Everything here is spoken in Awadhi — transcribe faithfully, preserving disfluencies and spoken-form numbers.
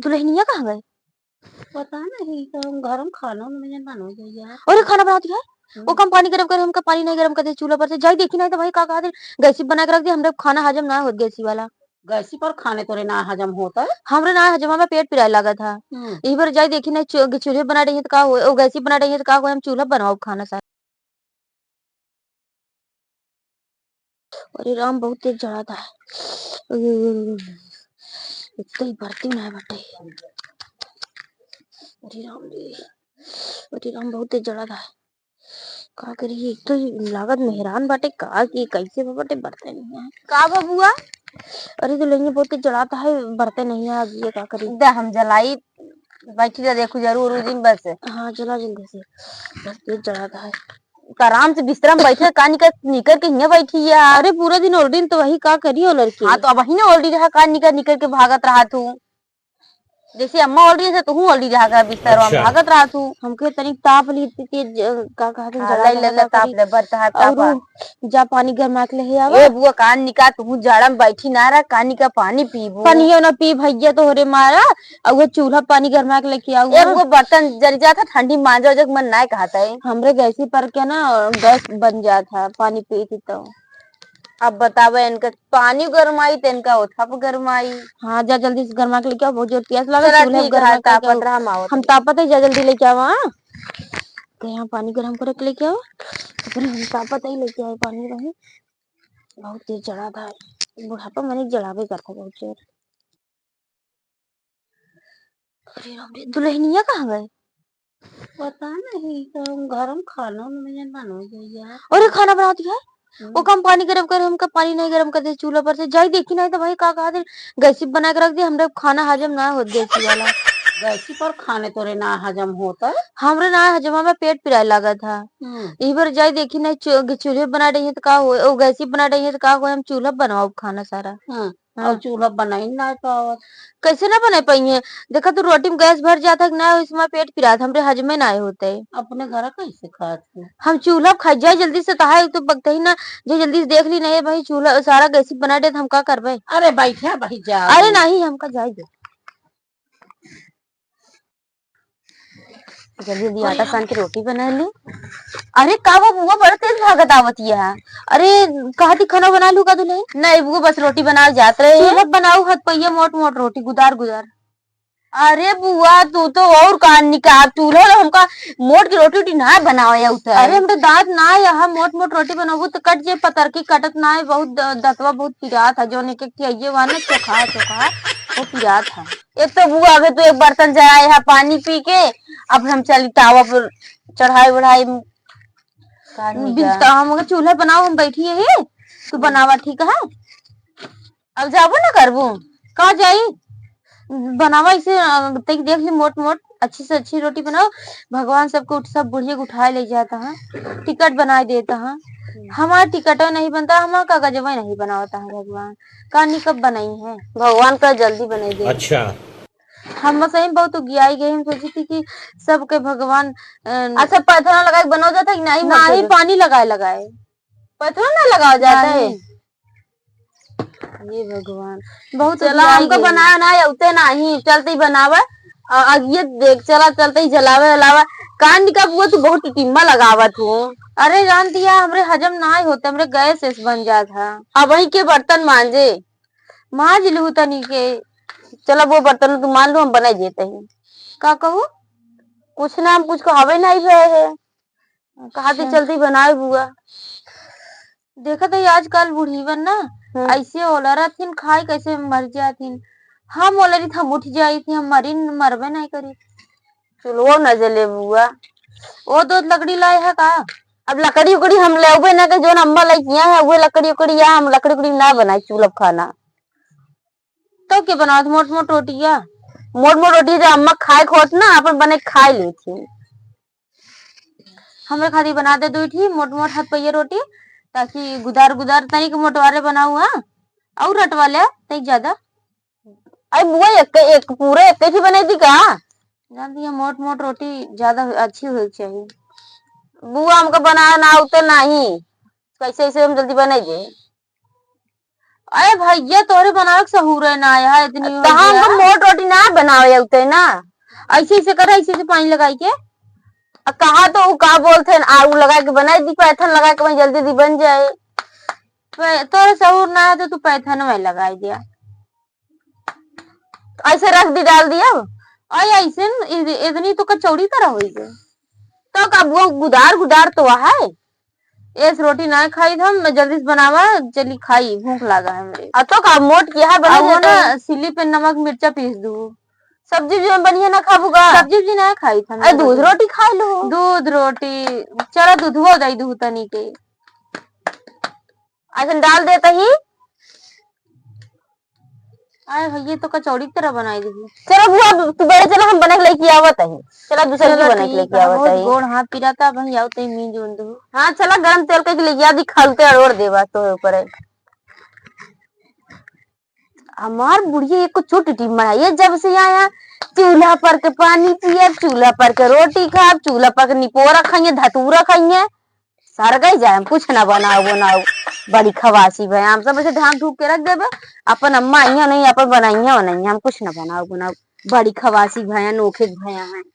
दुलहिनिया कहाँ गए? पता नहीं, तो हम घर में खाना उना में बनो जाइए। अरे, खाना बनावत है? हम्म। वो कम पानी गरम करे, हमका पानी नहीं गरम कर दे चूल्हा पर से। जाई देखी नहीं तो भाई का कहत है, गैसी बना के रख दे, हमरा खाना हजम ना होत गैसी वाला। गैसी पर खाने तोरे ना हजम होता है? हमरे ना हजम, हमारा पेट पिराए लागत है। हम्म। यही पर जाई देखी नहीं, चू-, चूल्हे बना रही है तो का हो, ओ गैसी बना रही है तो का हो, हम चूल्हा बनाओ खाना सारा। अरे राम, बहुत तेज जड़ात है। अरे, अरे, अरे, अरे। एक तो ही बरती ना बाटे। अरे राम रे, अरे राम, बहुत तेज जड़ात है। का करी, एक तो ही लागत मेहरान बाटे, का की कैसे बा बाटे, बरते नहीं है। का बा बुआ? अरे दुलहिनिया, बहुत तेज जड़ात है, बरते नहीं है आज, ये का करी? दे हम जलाई, बैठी रह, देखू जरूर उ दिन बस। हाँ, चला जल्दी से, बहुत तेज जड़ात है। तो आराम से बिस्तरा में बैठे, का निकर, निकर के हियां बैठी है। अरे पूरा दिन ओलरी तो वही का करी ओलर के। हाँ, तो अब वही ना ओलरी रहा, का निकर, निकर के भागत रहा तू। जैसे अम्मा ओलरी से तू ओलरी रहा कर बिस्तरा में, अच्छा। भागत रहा तू। हमके तनिक ताप ली थी तेज, का कहते हैं, हाँ, जला ले, ले, लगा ले, ताप करी। ले, बरता है, ताप और आ। जा पानी गरमा के ले आवा। ए बुआ, कान निका, तू जाड़ा में बैठी ना रह, कानी का पानी पीबू। पानियो ना पी भैया, तोहरे मारा। अउहे चूल्हा पानी गरमा के लेके आऊ ए, ना। वो बर्तन जरि जात है, ठंडी मांजा उजा के मन नाय कहत है। हमरे गैसी पर के ना गैस बन जात है, पानी पी थी तो। अब बतावे, इनका पानी गरमाई तो इनका ओथा पर गरमाई। हाँ, जा जल्दी से गरमा के लेके आओ, बहुत जोर प्यास लागल, चला चूल्हे पर ठीक गरमा है, के लेके तापत आओ। रहा, हम आवत हम ही। तापत है, जा जल्दी लेके आओ, हाँ। तो यहाँ पानी गरम करे के लेके आओ, अपने हम तापत ही लेके आए पानी रही। बहुत तेज जड़ा था, बुढ़ापा मने जड़ावे करता बहुत जोर। अरे राम रे, दुलहिनिया कहाँ गए? पता नहीं, तो हम घर में खाना उना में बनो जाइए। अरे खाना बनावत है? हम्म। वो कम पानी गरम करे, हमका पानी नहीं गरम कर दे चूल्हा पर से। जाई देखी नहीं तो भाई का कहत है, गैसी बना के रख दे, हमरे खाना हजम ना होत गैसी वाला। गैसी पर खाने तोरे ना हजम होता है? हमरे ना हजम, हमारा पेट पिराए लागत है। हम्म। यही बार जाई देखी नहीं, चू-, चूल्हे बना रही है तो का हो, ओ गैसी बना रही है तो का हो, हम चूल्हा बनाओ खाना सारा। हाँ। हाँ। और चूल्हा बनाई ना पावत। कैसे ना बनाई पाई है? देखा तो रोटी में गैस भर जात है कि ना, इसमें पेट पिरात, हमरे हजमे ना होते। अपने घर कैसे खात है? हम चूल्हा खाई जाए जल्दी से, तहाई तो बकते ही ना, जे जल्दी से देख ली नहीं भाई, चूल्हा सारा गैसी बना दे तो हम का करबे? अरे बैठा भाई जा। अरे नहीं, हमका जाए दे। जल्दी जल्दी आटा सान के रोटी बना ली। अरे का वो बुआ बड़ा तेज भागत आवत है। अरे कहती खाना बना लू का दुलहिन? नहीं बुआ बस रोटी बनावे जात रहे हैं। चूल्हा बनाऊ हथ पहिया मोट मोट रोटी गुदार गुदार। अरे बुआ तू तो और कान निकाल, चूल्हा तो हमका मोट के रोटी उटी ना बनावे उतर। अरे हम तो दांत ना है, हम मोट मोट रोटी बनाबू तो कट जे पतर की कटत ना है, बहुत द-, दतवा बहुत पिरात है, जोन एक एक खियाइए हुआ ना चोखा चोखा वो पिरात है। एक तो बुआ, अबे तू एक बर्तन जराए है पानी पी के, अब हम चली तावा पर चढ़ाई बढ़ाई। का नहीं बिस्ता-, जा। हम चूल्हा बनाओ, हम बैठी यही, तू हम्म। बनावा, ठीक है? अब जाबो ना करबू? का जाई? बनावा इसे, अ, तैक देख ली, मोट मोट, अच्छी से अच्छी रोटी बनाओ। भगवान सबके उठ-, सब बुढ़िया के उठाए ले जाता है, टिकट बनाए देता है। हम्म। हमारा टिकटो नहीं बनता, हमारा कागजवा नहीं बनावता है भगवान। का नहीं कब बनाई है? भगवान का जल्दी बनाई दे। अच्छा। हम सही में बहुत उगियाई गई, हम सोची थी कि सबके भगवान, अ, अच्छा, पथरा लगाए के बनाओ जाता है कि नहीं? नहीं, बनाओ जाता? पानी लगाए लगाए। पथरा ना लगाओ जाता है? नहीं। ये भगवान, बहुत चला उगियाई हमको गई। बनाया ना, उते नहीं, चलते ही बनावा। अ, अगिये देख, चला चलते ही जलावे, जलावा। कान निका बुआ, तू बहुत टिम्मा लगावत हो। अरे जान दिया, हमरे हजम ना होते, हमरे गैस ऐस बन जात है। अब वही के बर्तन मांजे। मांज लू तनी के। चला, वो बर्तन तू मांज लू, हम बनाई देते हैं। का कहू? कुछ ना, हम कुछ कहवे नहीं रहे हैं। कहा थे अच्छा। चलती बनाए बुआ। देखत है आजकल बुढ़ीवन ना, हम्म। ऐसे ओलरत हिन, खाए कैसे मर जात हिन। हम ओलरी त हम उठ जाई थी, हम मरी न, मरबे नहीं करी। चूल्हो न जले बुआ। ओ दो लकड़ी लाए है का? अब लकड़ी उकड़ी हम लेबे ना के, जोन अम्मा लइकिया है, उहे लकड़ी उकड़ी या हम लकड़ी उकड़ी ना बनाई चूल्हा खाना। तो के बनावत मोट मोट रोटिया? मोट मोट रोटी जो अम्मा खाए के होत ना, अपन बने खाए लेती। हमरे खातिर बना दे दुई ठी मोट मोट हाथ पहिया रोटी, ताकि गुदार गुदार तनिक मोटवारे बनाऊ, हाँ, और रटवा ले तनिक ज्यादा। अरे बुआ, एक, एक पूरा एक ही बनाई दी का? जान दिया, मोट मोट रोटी ज्यादा अच्छी होई के चाहिए। बुआ, हमका बनावे ना आवते नाही, कैसे ऐसे हम जल्दी बनाई दे। अरे भैया, तोहरे बनावे के सहूर है ना, यहाँ इतनी हो तो हमको गया। मोट रोटी ना बनावे अउते ना। ऐसे ऐसे करे, ऐसे ऐसे पानी लगाई के। आ कहा तो उ का बोलते हैं, आग लगा के बनाई दी, पैथन लगा के वहीं जल्दी जल्दी बन जाए। पै-, तोरे सहूर ना है तो तू पैथन में लगाई दिया। ऐसे रख दी, डाल दिया। और ऐसे न, इ-, इतनी तो कचौड़ी तरह होई गई। तो का वो गुदार गुदार तो है। एस रोटी ना खाई हम, मैं जल्दी से बनावा, चली खाई, भूख लागा है हमरे। आ तो का मोट की है, बना अब वो देते ना हैं। सिली पे नमक मिर्चा पीस दू। सब्जी भी हम बढ़िया ना खाबू का? सब्जी भी ना खाई हम। अरे दूध रोटी खा लो। दूध रोटी, चलो दूधवो दई दू तनी के। ऐसन डाल देते ही। आए भैया, तो कचौड़ी की तरह बनाई दीजिए। चलो बुआ, तू बड़े चला, हम बना के लेके आवत ही। चला दूसरे चलो की बना के ठीक लेके है, आवत बहुत ही। गोड़ हाथ पिराता, वहीं आओ तई मींज उंद हो। हाँ, चला गरम तेल के लेके आ दी, खालते अड़ोड़ देवा तो ऊपर है। हमार बुढ़िया एक छोटी टीम बनाई है, जब से आया चूल्हा पर के पानी पिए, चूल्हा पर के रोटी खाब, चूल्हा पर के निपोरा खाइए, धतूरा खाइए। सरगई जाए, हम कुछ ना बनाओ बनाओ। बड़ी खवासी भया, हम सब ऐसे ढांक ढूक के रख देबे। अपन अम्मा आइया नहीं, अपन बनाइया बनाइया, हम कुछ ना बनाओ बनाओ। बड़ी खवासी भया, नोखे भया है।